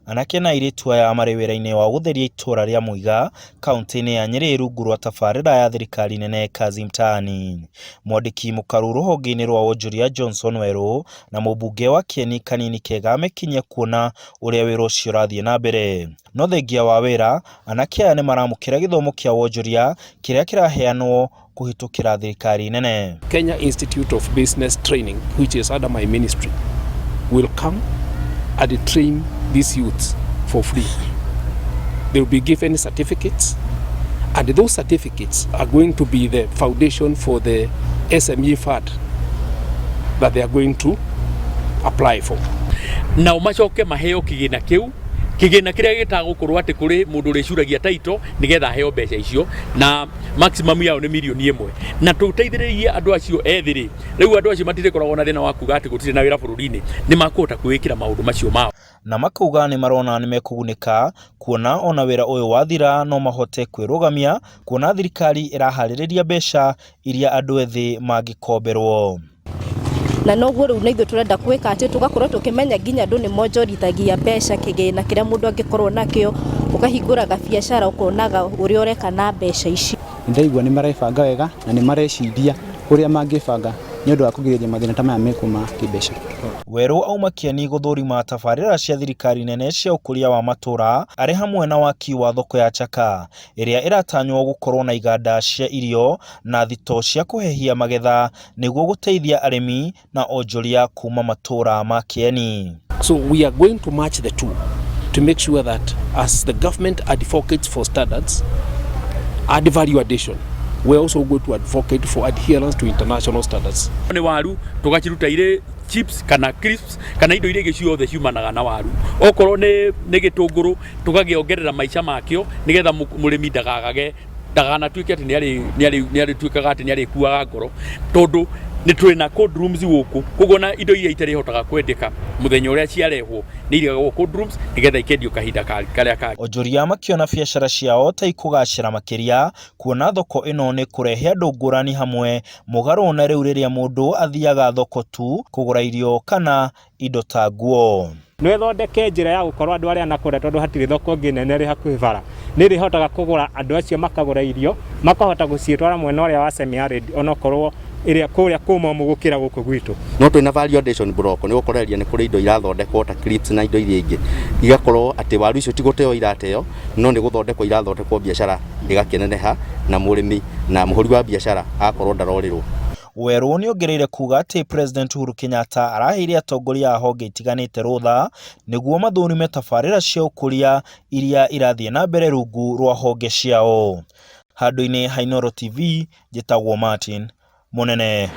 Anake na airĩtu aya marĩ wĩra-inĩ wa gũtheria itũra rĩa Muiga, kauntĩ-inĩ ya Nyĩrĩ rungu rwa tabarĩra ya thirikari nene Kazi Mtaani. Mwandĩki mũkaru rũhonge-inĩ rwa wonjoria Johnson Werũ na mũmbunge wa Kieni Kanini Kega mekinyia kuona ũrĩa wĩra ũcio ũrathiĩ na mbere. No thengia wa wĩra, anake aya nĩmaramũkĩra gĩthomo kĩa wonjoria kĩrĩa kĩraheanwo kũhĩtũkĩra thirikari nene. Kenya Institute of Business Training, which is under my ministry, will come and train these youths for free. They will be given certificates, and those certificates are going to be the foundation for the SME fund that they are going to apply for. Nao macoke maheo kĩgĩna kĩu, kĩgĩna kĩrĩa gĩtagũkorwo atĩ kũrĩ mũndũ ũrĩcuragia taito nĩgetha aheo mbeca icio, na maximum yao nĩ mirioni 1, na tũteithĩrĩrie andũ acio ethĩ rĩ. Rĩu andũ acio matirĩkoragwo na thĩna wa kuga atĩ gũtirĩ na wĩra bũrũri-inĩ, nĩ makũhota kwĩĩkĩra maũndũ macio mao. Na makauga nĩ marona nĩ mekũgunĩka kuona ona wĩra ũyũ wathira no mahote kwĩrũgamia, kuona thirikari ĩraharĩrĩria mbeca iria andũ ethĩ mangĩkomberwo. Na noguo rĩu na ithuĩ tũrenda gwĩka atĩ tũgakorwo tũkĩmenya nginya andũ nĩ monjorithagia mbeca, kĩgĩna kĩrĩa mũndũ angĩkorwo nakĩo, ũkahingũra gabiacara, ũkonaga ũrĩa ũreka na mbeca ici. Ndaigua nĩ marebanga wega na nĩ mareciria ũrĩa mangĩbanga nĩ ũndũ wa kũgirĩrĩria mathĩna ta maya mekuma kĩmbeca. Werũ auma Kieni gũthũrima tabarĩra cia thirikari nene cia ũkũria wa matũra arĩ hamwe na waki wa thoko ya Chaka ĩrĩa ĩratanywo gũkorwo na iganda cia irio na thito cia kũhehia magetha nĩguo gũteithia arĩmi na onjoria kuma matũra ma Kieni. So we are going to match the two to make sure that as the government advocates for standards and value addition, we are also going to advocate for adherence to international standards. Nĩ waru tũgaciruta irĩ chips kana crisps kana indo iria ingĩ ciothe ciumanaga na waru. Okorwo nĩ gĩtũngũrũ, tũgakĩongerera maica makĩo nĩgetha mũrĩmi ndagagage, ndaganatuĩke atĩ nĩ arĩtuĩkaga atĩ nĩ arĩkuaga ngoro, tondũ nĩ twĩ na cold rooms gũkũ. Koguo na indo iria itarĩhotaga kwendeka mũthenya ũrĩa ciarehwo nĩ irigagwo cold rooms nĩgetha ikendio kahinda karĩa kangĩ. Onjoria makĩona biacara ciao ta ikũgacĩra makĩria kuona thoko ĩno nĩ kũrehe andũ ngũrani hamwe, mũgarũ na rĩu rĩrĩa mũndũ athiaga thoko tu kũgũra irio kana indo ta nguo. Nĩ ĩthondeke njĩra ya gũkorwo andũ arĩa nakũrĩa, tondũ hatirĩ thoko ĩngĩ nene ĩrĩ hakuhĩ bara, nĩ ĩrĩhotaga kũgũra, andũ acio makagũra irio, makahota gũciĩtwara mwena ũrĩa wa semi arid, onokorwo ĩrĩa kũrĩa kũmomũ gũkĩra gũkũ gwitũ. No twĩna value addition block, nĩ gũkoreria nĩ kũrĩ indo irathondekwo ta crisps na indo iria ingĩ, igakorwo atĩ waru icio ti gũteo irateo, no nĩ gũthondekwo irathondekwo, biacara ĩgakĩneneha na mũrĩmi na mũhũri wa biacara agakorwo ndarorĩrwo. Werũ nĩongereire kuga atĩ President Uhuru Kenyatta araheire atongoria a honge itiganĩte rũtha nĩguo mathũrime tabarĩra cia ũkũria iria irathiĩ na mbere rungu rwa honge ciao. Handũ-inĩ ha Inooro TV, njĩtagwo Martin Mũnene.